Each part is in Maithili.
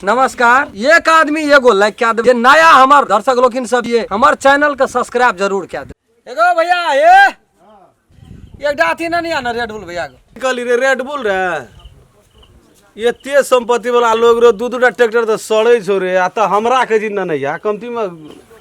नमस्कार। एक आदमी एगो लाइक कए देब, जे नया हमर दर्शक लोकिन सब ये हमर चैनल के सब्सक्राइब जरूर कए देब। एगो भैया ए एकटा अथी नहीं आना रेड बुल भैया के। कहली रे रेड बुल रे, एते संपत्ति वाला लोग रे, दू दूटा ट्रैक्टर तऽ सड़ै छौ रे, आ तऽ हमरा के जिन नहि या कमती में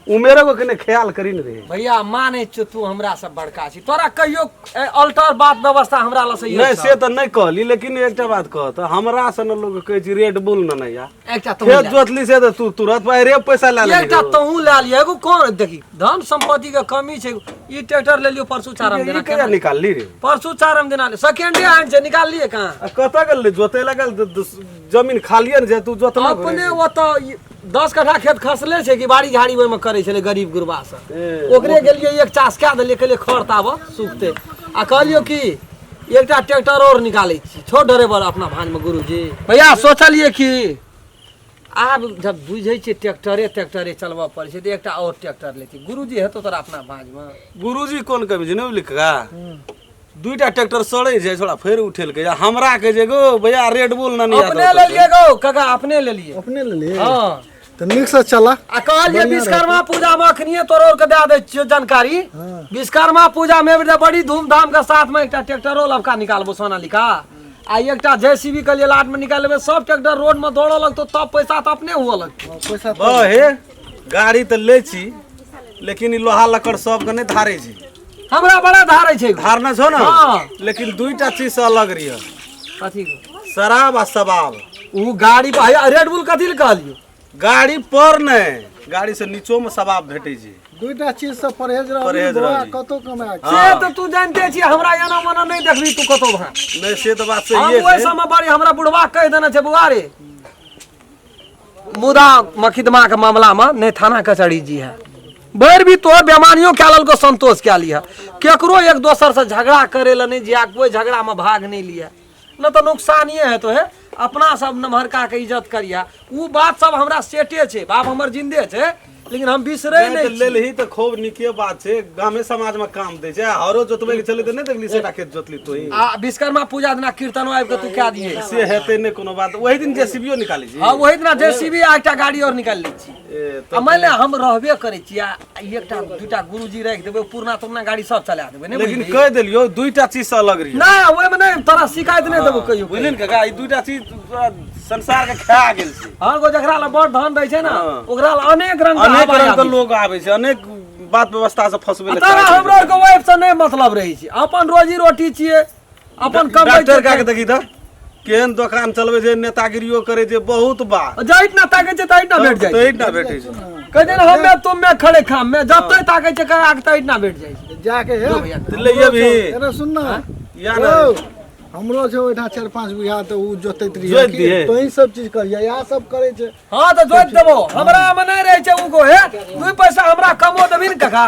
उमेरो के कने ख्याल करी ने रे। भैया मानै छियौ तू हमरा से बड़का छी, तोरा कहियो अल्टर बात व्यवस्था हमरा लग से नहीं से तऽ नहीं कहली, लेकिन एकटा बात कह तऽ हमरा से न लोग कहै छी रेड बुल न नहीं या एकटा तोहू खेत लए। जोतली से तऽ तू तुरंत पाइ रे पैसा लए लेली। एकटा तोहू लए लिअ, एगो कोन देखी धन संपत्ति के कमी छै, ई ट्रैक्टर ले लियौ परसू चारम दिना ई कहिया निकालली रे? परसू चारम दिना सेकेंडे हैंड छै, निकाललियै कहाँ? आ कतऽ गेल जोते लगल? जमीन खालिए ने छै, तू जोतना अपने ओतऽ 10 कट्ठा खेत खसले छै कि बाड़ी झाड़ी ओहिमे करै छलै गरीब गुरबा सब, ओकरे गेलियै एक चास कए देलियै, कहलियै खर ताब सुखतै, आ कहलियौ कि एकटा ट्रैक्टर और निकालै छी छोट ड्राइवर अपना भाँजमे। गुरुजी भैया सोचलियै कि आब जब बुझै छियै ट्रैक्टरे ट्रैक्टरे चलबऽ पड़ै छै तऽ एकटा और ट्रैक्टर लै छी। गुरुजी हेतौ तोरा अपना भाँजमे? गुरुजी कोन कमी छै नहि बुझली काका, दुईटा ट्रैक्टर सड़ै छै छोड़ा फेर उठेलकै, आ हमरा के जे गो भैया रेड बुल न नहीं अपने लेलियै गो काका, अपने लेलियै। अपने लेलियै? हाँ। तऽ नीक से चला। आ कहलियै विश्वकर्मा पूजा में अखनिये तोरो के दए दै छियौ जानकारी, विश्वकर्मा पूजा में बड़ी धूमधाम के साथ में एकटा ट्रैक्टरो लबका निकालबो सोनालिका, आ एकटा जेसीबी के लिए लाट में निकाल लेबै, सब ट्रैक्टर रोड में दौड़ऽ लगतौ तब पैसा तऽ अपने हुअ लगतौ। पैसा बहे गाड़ी तऽ लै छी, लेकिन ई लोहा लकड़ सबके नहि धारै छी। हमरा बड़ा धारै छै। धारना छौ ने? हाँ। लेकिन दुईटा चीज से अलग रहिय। कथी? शराब आ शबाब। उ गाड़ी पर रेड बुल कथी लए कहलियौ? गाड़ी पर नहि, गाड़ी से नीचो में शबाब भेटै छै। दुईटा चीज से परहेज रहबी परहेज बौआ, रहबी। कतौ कमाय से तऽ तू जानते छी हमरा एना मना नहि देखबी तू कतौ भाँ। नहि से तऽ बात हम सही ओहि छै। समय बड़ी हमरा बुढ़वा कहि देने छै बौआ रे, मुदा मखिदमा के मामला में नहि थाना कचहरी जी है भरि भी तोहर बेमानियो कए लेलको संतोष कए लिह, केकरो एक दोसर से झगड़ा करे ला नहीं जिया, कोई झगड़ा में भाग नहीं लिया न तऽ नुकसानिए हेतो हे। अपना सब नमहरका के इज्जत करिया, उ बात सब हमरा सेटे छै, बाप हमर जिंदे छै लेकिन हम बिसरै नहि नहि तऽ लेलही तऽ खूब नीके बात छै, गामे समाज में काम दै छै, हरो जोतबै के छलै तऽ नहि देखली सेटा खेत जोतली तोही। आ विश्वकर्मा पूजा दिना कीर्तनो आबि कऽ तू कए दिहे से हेतै नहि कोनो बात, ओहि दिन जेसीबीओ निकालै छी। हाँ वही दिना जेसीबी आ एकटा गाड़ी और निकालि लै छी। ए, आ मानि ले हम रहबे करै छी आ एकटा दूटा गुरुजी राखि देबै, पुरना तुरना गाड़ी सब चला देबै, नहि लेकिन बुझलिही? कहि देलियौ दुईटा चीज से अलग रहियै। नहि ओहिमे नहि तोरा शिकायत नहि देबौ कहियो। बुझलिन काका, ई दुईटा चीज तोरा संसार के खा गेल छै। हर गो जकरा लए बड़ धन रहै छै ने हाँ। ओकरा लए अनेक रंग के अनेक हवा रंग के आबै छै। लोग आबै छै, अनेक बात व्यवस्था से फंसबै लए तारा चाहै छै। हमरा आरके वाइफ से नहि मतलब रहै छै, अपन रोजी रोटी छियै, अपन कमबै डॉक्टर का के देखी तऽ केहन दोकान चलबै छै, नेतागिरियो करै छै बहुत बात, जैत ना ताकै छै तैत ना भेट जाइ छै। तैत ना भेटै छै। कहै छै ने हमे तुम में खड़े खाम में, जते ताकै छै करा के तैत ना भेट जाइ छै। जाके हे भैया। तऽ ले अभी अरे सुन ना या ना यौ, हमरो छै ओहिठाम 4-5 बीघा तऽ उ जोतैत रहियै जोति की? दिहे। तोहीं सब चीज करियै, इएह सब करै छै। हाँ तऽ जोति देबो, हमरा में नहीं रहै छै उ गो हे 2 पैसा हमरा कमो देबी ने काका,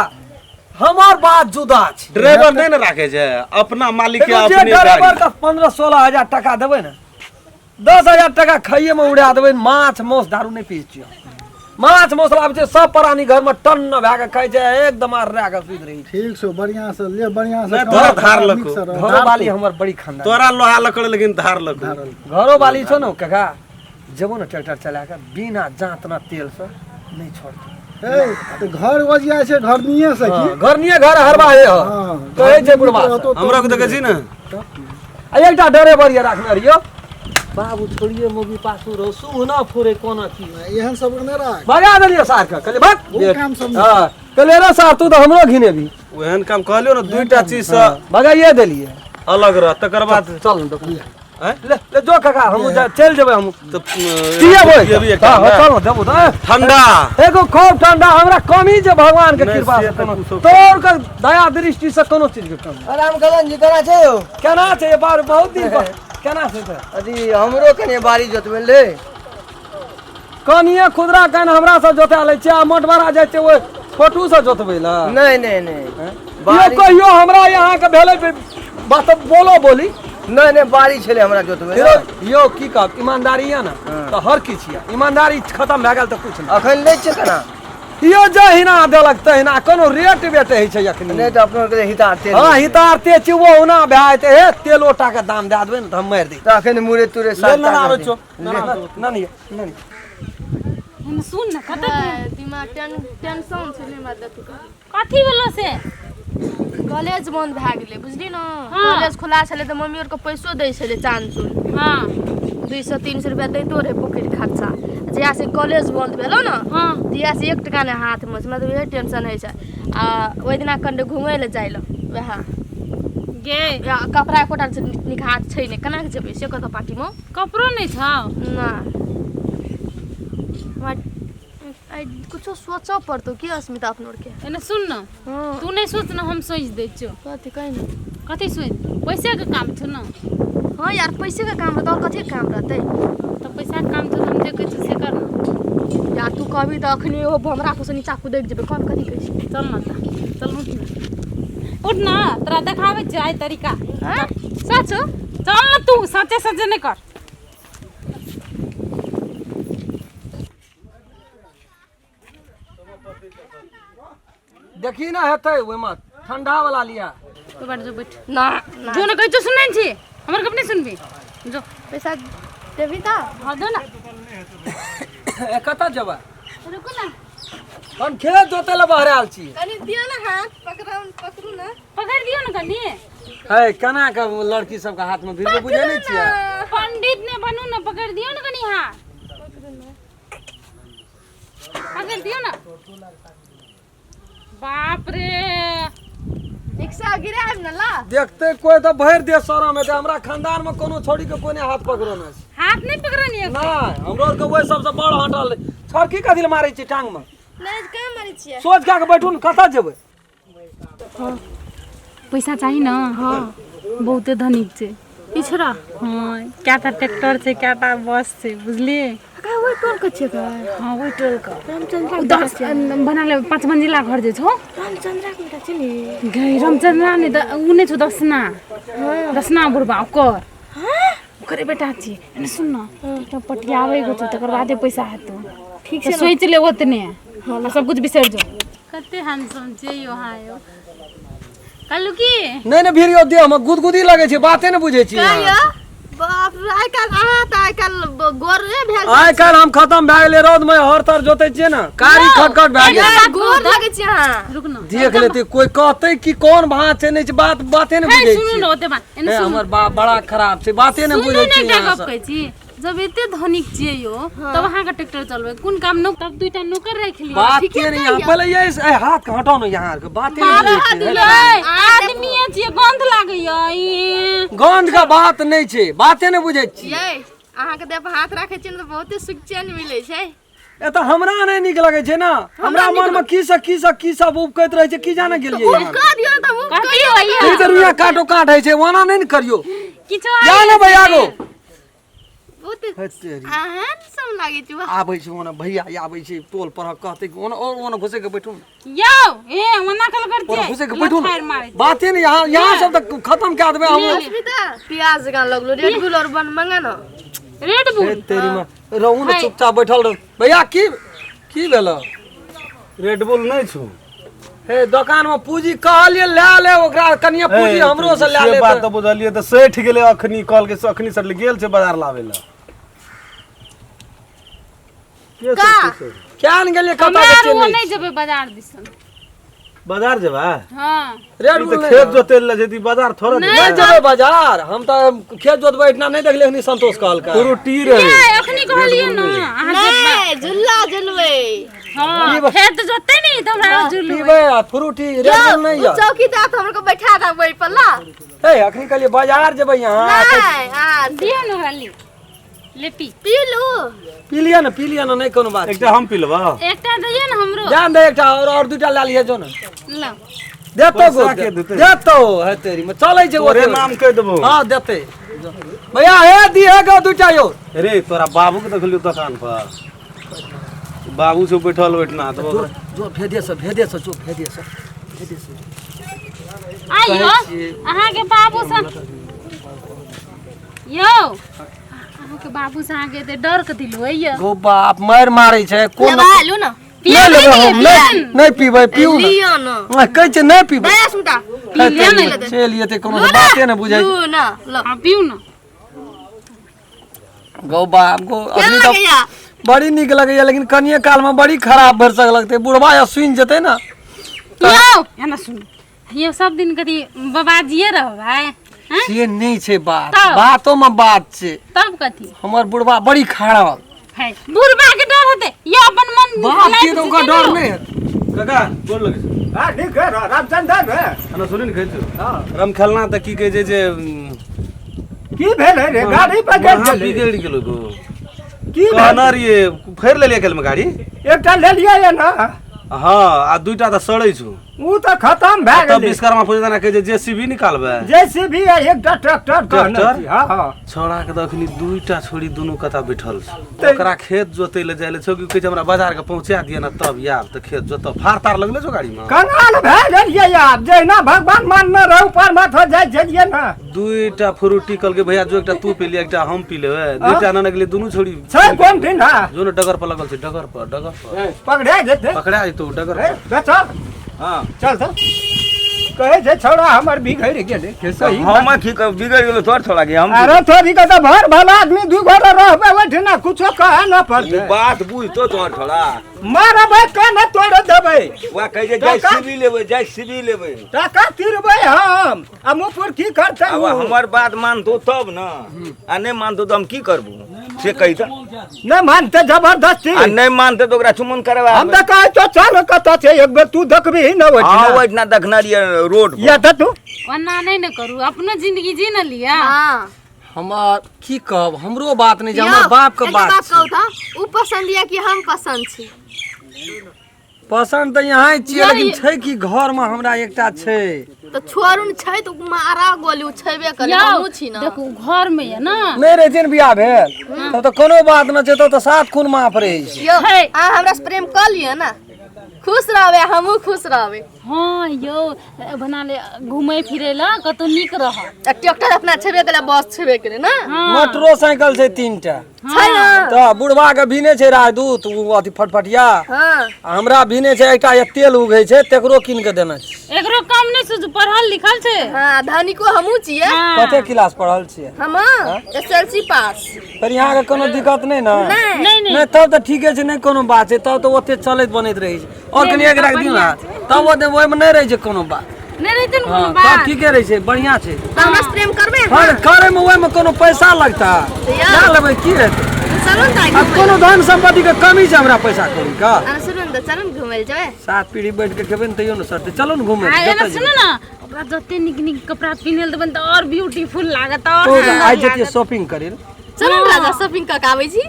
हमर बात जुदा छै। ड्राइवर नहीं ने राखे छै, अपना मालिक के एगो जे अपने ड्राइवर गाड़ी। के 15-16 हजार टका देबै ने, 10 हजार टका खाइए में उड़ा देबै, माछ मांस दारू नहीं पी छियै, माछ मांस लाबै छै सब प्राणी घर में टन्न भए के खाइ छै, एकदम आर के सुति रहै छै। ठीक छौ, बढ़िआँ से ले, बढ़िआँ से नहि, कमा, तोरा धार नीक लखो। से रह। घरो वाली हमर बड़ी खानदान, तोरा लोहा लकड़ लेकिन धार लकड़। घरो वाली छौ ने काका, जेबो ने ट्रैक्टर चला के बिना जाँत ना तेल से नहीं छोड़तौ। हे, तऽ घर ओजिया छै घरनिये से की? घरनिये घर हरबा हे हाँ, कहै छै बुढ़बा सब। रहतौ तऽ हमरा के देखै छी ने आ एकटा ड्राइवर ये राखने रहियो बाबू, छोड़िए मोगी पाछू रहो सुह ना फुरे कोना की, एहन सब के नहि राख। भगा देलियो सार के, कहलिए भाग। ओ काम सब नहि। हाँ कहलिए रे सार तू तऽ हमरो घिनेबी। ओहन काम कहलियौ ने दुईटा चीज से भगाइए देलिए अलग रह, तकर बाद चल ने दोकान। आँय? ले ले जो काका, हमहूँ चलि जेबै हमहूँ। तऽ पियेबै पियेबी एकटा हाँ, ने? चल देबो तऽ ठंडा एगो खूब ठंडा, हमरा कमी छै भगवान के नहि, कृपा से से तऽ कोनो कुछो तोर के दया दृष्टि से कोनो चीज के कमी। राम कदम जी केना छै यौ? केना छै बार बहुत दिन पर केना छै तऽ? अथी हमरो कनि बाड़ी जोतबै ले। कनिए खुदरा कनि हमरा सब जोता लै छियै आ मोटबरा जाइ छै ओहि छोटू से जोतबै लए। नहि नहि नहि यौ बाड़ी कहियो हमरा यहाँ के भेलै बात बोलो बोली। नहि नहि बाड़ी छलै हमरा जोतबै लए। यौ यौ की कहब, ईमानदारी यऽ ने तऽ हर किछु यऽ, ईमानदारी खत्म भए गेल तऽ किछु नहि। अखन लै छियै केना? यौ जहिना देलक तहिना, कोनो रेट बेट होइ छै अखनी नहि तऽ अपनो के हितार तेल। हाँ हितार ते छी ओहुना भए जेतै, हे तेलो टा के दाम दए देबै ने तऽ हम मारि दै। तऽ अखन मुरे तुरे ले ना आबै छौ। ना ना ना ना। एने सुन न कतऽ है, दिमाग टेंशन छलै हमरा देखू के। कथी भेलो से कॉलेज बंद भए गेलै बुझली ने। हाँ। कॉलेज खुला छलै तऽ मम्मी आरके पैसो दै छलै चान चून। हाँ। 200-300 रुपया दैतो रहै पॉकेट खर्चा। जहिया से कॉलेज बंद भेलो ने, हाँ, तहिया से 1 टका नहि हाथमे छै। मतलब इहे टेंशन होइ छै। आ ओहि दिना कनि घुमै लए जाइ लए वएह गे या कपड़ा एकोटा नीक हाथ छै नहि, केना कऽ जेबै से कतऽ पार्टीमे? कपड़ो नहि छौ? नहि, हमरा आइ कुछो सोचऽ पड़तौ की अस्मिता अपनो आरके। एने सुन न। हँ। तू नहि सोच न, हम सोचि दै छियौ। कथी कही ने। कथी सोच? पैसे के काम छौ न? हँ यार, पैसे के काम रहतै और कथी के काम रहतै? तऽ पैसा के काम छौ तऽ हम जे कहै छियौ से कर न। यार तू कहबी तऽ अखनी ओहो भमरा पर से नीचा कुदकि जेबै। कोन कथी कहै छी? चल न तऽ चल, उठ न, उठ न, तोरा देखाबै छियौ आइ तरीका। आँय? सच? चल न, तू सचे सचे नहि कर। देखी ना हेतै ओहिमे ठंडा वाला लिया। तू बैठ जो, बैठ। ना ना। जो न कहै छियौ, सुनै छी हमर गप नहि सुनबी? जो। पैसा देबही तऽ? हँ, जो न। ए, कतऽ जेबै? रुकू न। हम खेत जोतै लए बहरायल छी। कनि दियौ ने हाथ, पकड़ू, पकड़ू ने। पकड़ि दियौ ने कनि। है केना के लड़की सबके हाथ में भिड़बै, बुझै नहि छियै? पंडित ने बनू ने, पकड़ि दियौ ने कनि हाथ, पकड़ि दियौ ने। बाप रे! रिक्शा गिरायब ने ला। देखते कोई तऽ भरि देह शरम हेतै। हमरा खानदान में कोनो छोड़ी के कोने हाथ पकड़ो नहि छै। हाथ नहि पकड़नी? नहि, हमरो आरके ओहि सबसँ बड़ हटल। छड़की कथी लए मारै छी टांग में? नहि, कहाँ मारै छियै। सोच कए के बैठू ने, कतऽ जेबै? पैसा चाही ने? हाँ, बहुते धनिक छै ई छोरा। हाँ, कएटा ट्रैक्टर छै, कएटा बस छै, बुझलियै? का ओहि टोल के छियै का? हाँ, ओहि टोल के। रामचंद्र ओ 10 बना ले, 5 मंजिला घर जे छौ। रामचंद्र के बेटा छै ने? गई रामचंद्रा नहि तऽ उ नहि छौ, दसना, दसना बुढ़बा, ओकर ओकरे बेटा छी। एने सुन न, एकटा पटियाबै के छौ, तकर बादे पैसा हेतौ। ठीक तऽ छै। सोचि ले ओतने आ सब कुछ बिसरि जो। कते हैंडसम छियै यौ अहाँ यौ। कहलू की नहि नहि भिड़ियौ, देह में गुदगुदी लगै छै, बाते नहि बुझै छियै अहाँ। कहियो बाप रे, आइ काल्हि अहाँ तऽ आइ काल्हि गोरे भेल। आइ काल्हि हम खतम भए गेलै। रौद में हर तर जोतै छियै ने, कारी खटखट भए गेल। ये, गोर लगै छी अहाँ। रुक न। देख लेतै कोई, कहतै कि कोन भात छै नहि छै, बात बाते नहि हे बुझै सुनू छियै। ने ओते बात, एने हे सुनू। हमर बाप बड़ा खराब छै, बाते नहि सुनू बुझै ने, छियै एकटा अहाँ गप सब। कहै छी, जब एते धनिक छियै यौ तब अहाँके ट्रैक्टर चलबै कोन काम? नौ तब दुईटा नौकर राखि लियौ। बाते नहि यहाँ पहिले ये ए, हाथ के हटाउ ने यहाँ आरके, बाते नहि बुझै छियै। यै, आदमीये छियै, गन्ध लागैया ई। गंध के बात नहि छै, बाते नहि बुझै छियै। ये, अहाँके देह पर हाथ राखै छियै ने तऽ बहुते सुख चैन मिलै छै। एतऽ हमरा नहि नीक लगै छै ने, हमरा मन मे की सब की सब की सब उपकैत रहै छै, की जाने गेलियै यहाँ। कह दियौ ने तऽ मुँह। कथी होइया? ई तऽ रुइया काटो काट होइ छै, ओना नहि ने करियौ। किछो या ने भैया गो। बहुत हे तेरी। हैंडसम लागै छै, वाह। आबै छै ओना भैया, आबै छै टोल पर, कहतै कि ओना और ओना घुसे के बैठू ने। यौ ए, ओना कल ओना करतियै घुसे के बैठू लथारि ने। मारै छै। बाते नहि यहाँ, यहाँ सब तऽ खतम कए देबै हम। अस्मिता, प्याज जकाँ लगलो। रेड बुल और बन मंगा न। रेड हे बुल। तेरी में रहू ने, चुपचाप बैठल रहू। भैया, की की भेल? रेड बुल नहि छौ? हे, दोकान में पूंजी कहलियै लए ले, ओकरा कनिये पूंजी हमरो से लए से ले। बात तऽ बुझलियै, तऽ सठि गेलै अखनी, कहलकै से अखनी सर गेल छै बाजार लाबै लए। के का? छै, के छै? क्या ने गेलियै कतऽ हमरा के आर छै ओ नहि। नहि जेबै बाजार दिसन। बाजार जेबै? हाँ। रेड ई बुल तऽ नहि खेत जोतै लए जेती, बाजार थोड़ा जेबै। नहि जेबै बाजार, हम तऽ खेत जोतबै एहिठिना नहि देखलियै अखनी, संतोष कहलकै। फ्रूटी रहै। ए, अखनी कहलियै ने अहाँ जेबै। नहि, झुल्ला झुलबै। हाँ, खेत जोतै नहि तऽ हमरा झुलबै। पीबै आ फ्रूटी, रेड बुल नहि ओ यऽ। चौकी दे तऽ हमरो बैठा दे ओहि पर ला। हे, अखनी कहलियै बाजार जेबै यहाँ। नहि आ दियौ ने ओकरा, ले ले पी। पी लू। पी लिअ ने, पी लिअ ने, नहि कोनो बात छै। एकटा हम पी लेबऽ। एकटा दैयै ने हमरो। जान दे, एकटा और और दूटा लए लिअ, जो ने। लो। देतौ गो। पैसा के देतै? देतौ, हे तेरी में चलै छै तोरे ओते। नाम कहि देबौ। हाँ, देतै भैया, हे दिहे गो दूटा यौ। रे, तोरा बाबू के देखलियौ दोकान पर, बाबू से बैठल बैठना तऽ जो जो भेदे से, भेदे से जो, भेदे से, भेदे से। आइयो छियै। अहाँके बाबू सँ यौ, अहाँके बाबू से अहाँके एते डर कथी होइया? गो बाप, मारि मारै छै कोन। लेबा लू ने। नहि लेबै हम, नहि नहि पीबै, पीउ ने। लिअ ने। आँय, कहै छै नहि पीबै। दया सुनता। हे तेरी में चलि एतै, कोनो बाते नहि बुझै। लू ने, लो। हाँ, पीउ ने। गो बाप गो, केना अखनी तऽ लगैया? बड़ी नीक लगैया लेकिन कनिए कालमे बड़ी खराब भरिसक लगतै बुढ़बा या सुनि जेतै ने। यौ एना सुन यौ, सब दिन कथी बाबाजिए रहबै हैं? से नहि छै बात। तब? बातोमे बात छै। तब कथी? हमर बुढ़बा बड़ी खराब है, बुढ़बा के डर हेतै यो अपन मन बाप के लाइफ तऽ ओकर जीते डर ने। नहि हेतै। काका गोर लगै छै। हाँ ठीक है, रामचंद्र है। एना सुनी ने कहै छौ रमखेलना तऽ की कहै छै जे की भेल है रे? गाड़ी पर गेल महा छलै। बिगड़ि गेलो गो। की भेल? कहना रहिए फेर लेलियै काल्हिमे गाड़ी। एकटा लेलियै ये ना? हँ, आ दुइटा तऽ सड़ै छौ। ऊ तऽ खतम भए तब गेलै। विश्वकर्मा पूजा दिना कहै छै जेसीबी निकालबै। जेसीबी आ एकटा ट्रैक्टर कहने ट्रैक्टर? छी। हाँ हाँ। छौड़ा के तऽ अखनी दुइटा छोड़ी दुनू कता बैठल छै, ओकरा खेत जोतै लए जाइ लए छौ कि कहै छै हमरा बाजार के पहुँचा दिअ ने तब आयब तऽ खेत जोतब। फार तार लगले छौ गाड़ी में? कंगाल भए गेलियै आब, जहिना भगवान मानने रहै ऊपर माथ जाइ छलियै ना। दुइटा फ्रूटी कहलकै भैया जो एकटा तू पी लिअ एकटा हम पी लेबै। दुइटा ने गेलै दुनू छोड़ी। छै कोन दिन? हाँ जो ने डगर पर लगल छै, डगर पर, डगर पर। पकड़े जेतै। पकड़ा जेतौ डगर ए, पर। बेचो। हाँ। चल तऽ कहै छै छौड़ा हमर बिगड़ि गेलै के सही बात। हम की कहब, बिगड़ि गेलो तोर छोड़ा के हम। अरे थोड़ी के तऽ भर भला आदमी दू गोटा रहबै ओहिठिना कुछो कहै न ई पड़तै। बात बुझतो तोर छोड़ा। मारबै कान तोड़ देबै। वएह कहै छै जाय सीबी लेबै, जाय सीबी लेबै। टाका तिरबै हम आ मुँह पर की करतै आब उ? हमर बात मानतो तब न, आ नहि मानतो तऽ हम की करबू से कही तऽ। नहि मानतै जबरदस्ती। आ नहि मानतै तऽ ओकरा चुमन करबा। हम तऽ कहै छौ चल कतऽ छै, एक बेर तू देखबही ने हँ। ओहिठिना। ओहिठिना देखने रहियै रोड पर। या तऽ तू ओना नहि ने करू, अपनो जिंदगी जी ने लिअ। हाँ। हमर की कहब, हमरो बात नहि छै, यौ, हमर बाप के एकटा बात बात छै। कहू तऽ उ पसन्द यऽ कि हम पसन्द छी? पसन्द तऽ यहाँ छियै यौ, लेकिन छै कि घरमे हमरा एकटा छै। तऽ छोड़ू ने, छै तऽ मारा गोली उ छेबे करे। यौ हमहूँ छी ने। देखू घर में यऽ ना। नहि रहै छै ने बियाह भेल तब तऽ कोनो बात नहि छै, तब तऽ सात खून माफ रहै छै। यौ है। अहाँ हमरा से प्रेम कऽ लिअ ने, खुश रहबै, हमहूँ खुश रहबै। हाँ यौ, बना ले घूमै फिरै लए कतौ नीक रह। आ ट्रैक्टर अपना छेबे करे, बस छेबे करे ना। हाँ। मोटरोसाइकिल छै तीनटा। छै ना? तऽ बुढ़बा के भी नहि छै राजदूत ओ अथी फटफटिया। हाँ। आ हमरा भी नहि छै एकटा ये तेल उगै छै तेकरो कीन के देने छै। एकरो कम नहि सूझ, पढ़ल लिखल छै। हाँ, धनिको हमहूँ छियै। हाँ। कते क्लास पढ़ल छियै? हम एसएलसी पास। पर यहाँके कोनो दिक्कत नहि ने? नहि। नहीं नहीं। नहि तब तऽ ठीके छै, नहि कोनो बात छै, तब तऽ ओते चलैत बनैत रहै छै। आओर कनि एक राख दियौ ने तब ओते ओहिमे नहि रहै छै कोनो बात। नहीं रहते ने कोनो हाँ तब बात। ठीके रहै छै, बढ़िआँ छै। तऽ हमरा से प्रेम करबै? हँ करे मे ओहिमे कोनो पैसा लगता यौ। लए लेबै की हेतै? चलू ने तऽ आब कोनो धन सम्पत्ति के कमी छै हमरा पैसा कौड़ी के? अरे सुनू ने तऽ चलू ने घुमै लए जेबै। सात पीढ़ी बैठ के खेबै ने तैयो ने सरतै। चलू ने घुमै आ एना जतऽ सुनू जेबै। ने, ओकरा जते नीक नीक कपड़ा पहिने देबै तऽ और ब्यूटीफुल लागत और तो सुंदर आइ जतियै लागत। शॉपिंग करे लए। चलू ने राजा, शॉपिंग कऽ के आबै छी।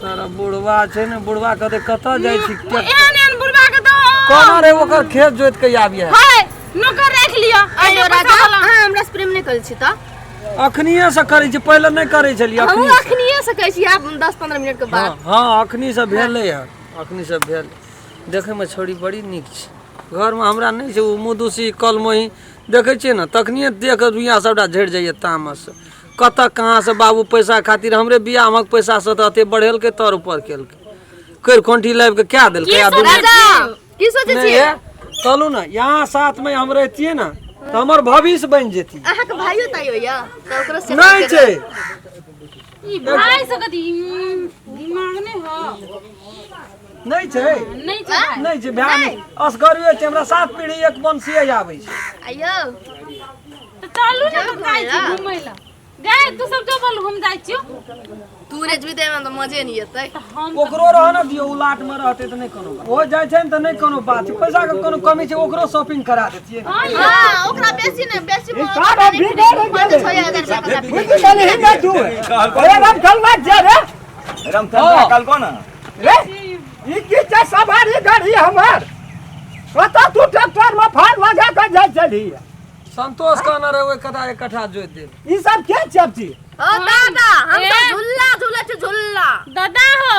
तारा बुढ़वा छै ने, बुढ़वा कहतै कतऽ जाइ छी? एहन एहन बुढ़बा के तऽ कोना रे ओकर खेत जोति के आबिये। हाय नौकर राखि लिअ। आइयो राजा, अहाँ हमरा से प्रेम नहि करै छी तऽ? अखनिये से करै छी, पहिले नहि करै छलियै। हमहूँ अखनी से। अखनिये से कहै छी, आब 10-15 मिनट के हँ बाद। हँ, अखनी से भेलै हँ, अखनी से भेल। देखैमे छौड़ी बड़ी नीक छै। घरमे हमरा नहि छै ओ मुदुसी कलमोही देखै छियै ने तखनिए देख कऽ रुइयाँ सबटा झड़ि जाइए तामस। कतऽ कहाँसँ बाबू पैसा खातिर हमरे बियाहक पैसासँ तऽ एते बढ़ेलकै तर ऊपर केलकै करि कोंठी लाबि कऽ कए देलकै आ दुनू। राजा, की सोचै नहि छियै? हे, चलू ने यहाँ साथमे हम रहितियै ने तऽ हमर भविष्य बनि जेती। अहाँके भाइयो ताइयो यऽ तऽ ओकरो सेवा नहि करबै। छै। ई भाई सब कथी दिमाग नहि हो। नहि छै। नहि छै भाई। नहि छै भाय, नहि असगरुए छै। हमरा सात पीढ़ी एक वंशीय आबै छै। आइयो तऽ चलू ने जाउ हम जाइ छी घुमै लए। घुमै लए। गै तू सब जो बोल, हम जाइ छियौ। तू रे जेबही तऽ एहिमे तऽ मजे नहि एतै। हम ओकरो रह ने दियौ, ओ लाटमे रहतै तऽ नहि कोनो बात। ओहो जाइ छै ने तऽ नहि कोनो बात छै, पैसाके कोनो कमी छै? ओकरो शॉपिंग करा देतियै। हाँ यौ। हाँ, ओकरा बेसी नहि, बेसी ई सारा बिगड़ि पाँच गेलै। छह हजार रुपया कपड़ा बुझि गेलही ने तू? अरे रामचंद्र जे रे। रामचंद्र कहलको ने रे ई की छै सवारी गाड़ी हमर? कतऽ तू ट्रैक्टर में फाड़ लगा कऽ जाइ छलही? संतोष कहने रहे ओहि कथा एक कट्ठा जोति देब। ई सब के सब छी? ओ दादा, हम ए। सब झूला झूलै छी झूला। दादा हो,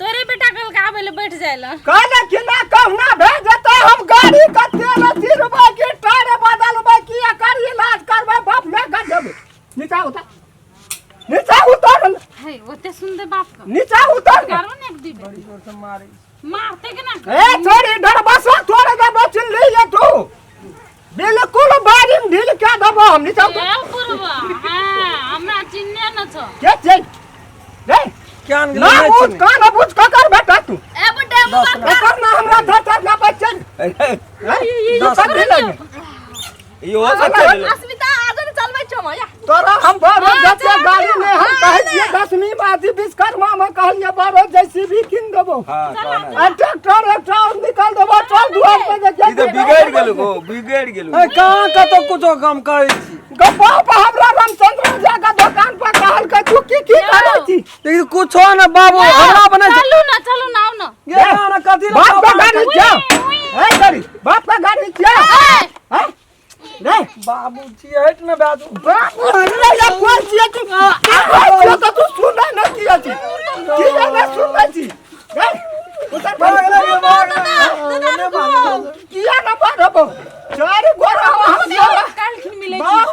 तोरे बेटा कल आबै लए बैठ जाय लए। कहले कि ना कहुना भए जेतै, हम गाड़ी के तेल तिरबै कि टायर बदलबै कि एकर इलाज करबै बाप माय के देबै। नीचा उतर, नीचा उतर। हे ओते सुन दे बाप के। नीचा उतर। करो ने एक दी मारते के ना। ए छोड़ी डरबसवा तोड़ देबो, चिल्ली ये तू बिल्कुल बारी में ढील के देबो हम। नीचा उतर। ए बुढ़बा, हाँ हमरा चिन्हे न छौ। के छै रे? क्या ना बुझ कान बुझ ककर बेटा तू ए बुड्ढे मुँह एकर ना हमरा धर ना बच्चन अरे, ई सब नहीं लगे इहो सब चलि अस्मिता आज ने चलबै छौ या तोरा हम बरो जते गाड़ी ने हम कहै छियै दसवीं बादी विश्वकर्मा में कहलियै बरो जेसीबी कीन देबो हां कहना आ ट्रैक्टर एकटा और निकाल देबो चल दुआर पे जे ई तऽ बिगड़ि गेलु गो बिगड़ि गेलु ए कहाँ कतौ कुछो काम करै छी गप्पा पर हमरा रामचंद्र झा के दुकान पर कहलकै तू की की करै छी लेकिन कुछो न बाबू हमरा बनै छै चलू ना चलू ना आओ ना ये ना कथी रे बाप का बाबू? गाड़ी जा ए गाड़ी बाप का गाड़ी जा हैं रे बाबू जी हट न बाजू बाप रे या कोन छियै तू कोन छियै तऽ तू सुनै नहि किया छी किया नहि सुनै छी रे उतर भाग किया न बारबो चारि गोरा हम काल्हि मिलै छी बाप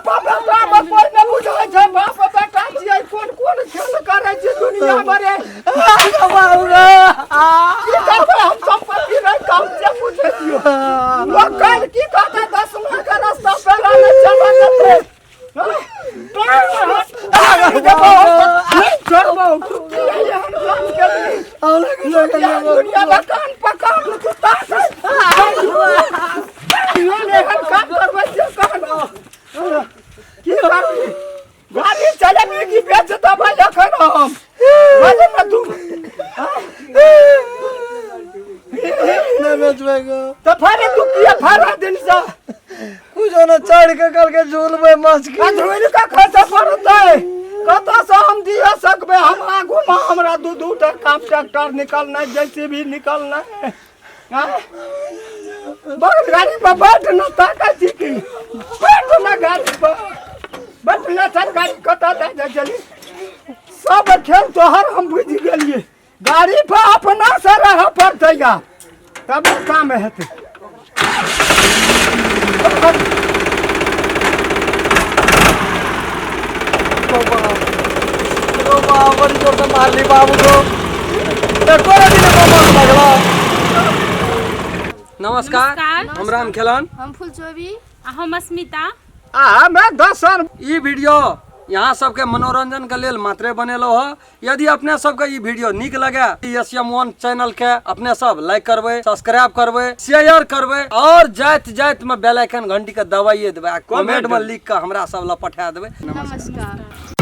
बाप बेटा मे कोइ नहि बुझै छै बाप बेटा छियै कोन कोन खेल करै छै दुनिया मे रे की करबै हम सम्पत्ति नहि काम से बुझै छियौ लोक काल्हि की कहतै दसमा के रास्ता पेला नहि चलऽ देतै छोड़बौ तू किया एहन काम केलही दुनिया मे कान पकान कुत्ता छै एहन काम करबै से कहना की करबी गाड़ी चलेबी कि बेच देबै एखन हम बाजू ने तू नहि बेचबै गो तऽ फेर तू किया फाड़ा दिन से कुछो न चढ़ के कल के झूलबै मस्त आ झूलि कऽ खसऽ पड़तै कतऽसँ हम दिअ सकबै हम आगूमे हमरा दू दू टा काम ट्रैक्टर निकलनाइ जेसीबी निकलनाइ आँय? बड़ गाड़ी पर बैठ न ताकै छी की बैठ न गाड़ी पर बैठ न चल गाड़ी कतऽ लए जाइ चली सब खेल तोहर हम बुझि गेलियै गाड़ी पर अपना से रहऽ पड़तै या तब काम हेतै बड़ी जोर से मारली बाबू को तोरा दिन को मार लगला नमस्कार नमस्कार। हम राम खेलन हम फुल चोबी आ हम अस्मिता आ हमे दसर ई वीडियो यहाँ सबके मनोरंजन के लेल मात्रे बनेलो ह यदि अपने सबके ई वीडियो नीक लगे एस एम वन चैनल के अपने सब लाइक करबै सब्सक्राइब करबै शेयर करबै और जाइत जाइत में बेल आइकन घंटी के दबाइए देबै आ कमेंट में लिख के हमरा सब लग पठा देबै नमस्कार।